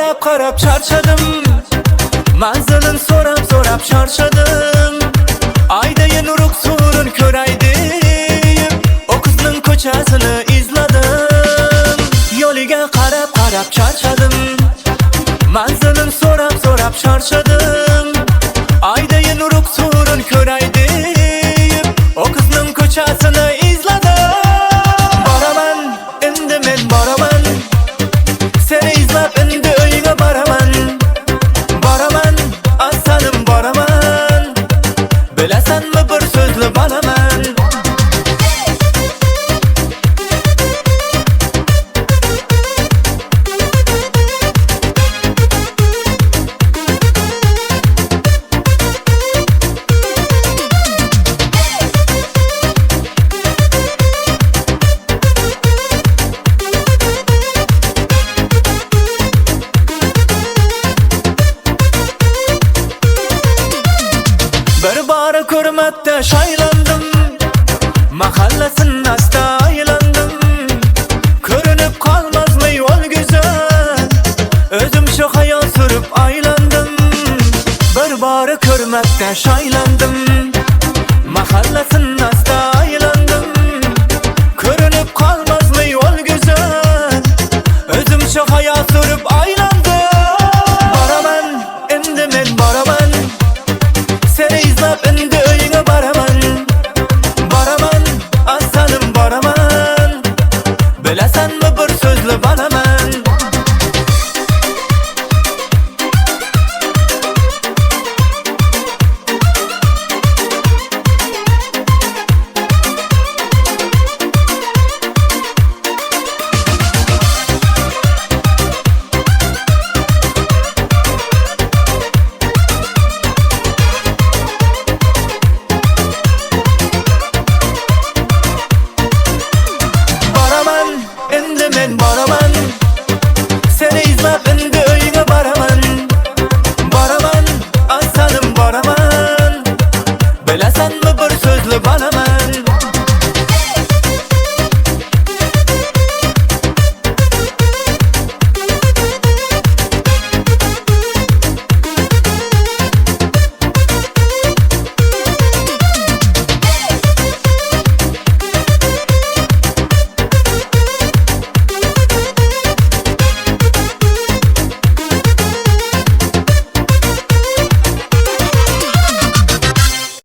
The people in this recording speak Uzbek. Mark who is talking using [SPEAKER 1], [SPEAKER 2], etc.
[SPEAKER 1] Qarab qarab charchadim, manzilin so'rab so'rab charchadim. Aydayin urug' surun ko'ray deb, o qizning ko'chasini izladim. Yo'liga qarab qarab charchadim, manzilin so'rab so'rab charchadim. Aydayin urug' surun ko'ray deb, o qizning ko'chasini izladim. Boraman, endi men boraman, seni izlab endi uyga boraman. Boraman, asalim boraman, bilasanmi bir so'zli bolaman. Bir bora ko'rmatda shaylandim, mahallasin asta aylandim. Ko'rinib qolmazmi yo'l go'zal, o'zim shu xayol surib aylandim. Bir bora ko'rmatda shaylandim, mahallasin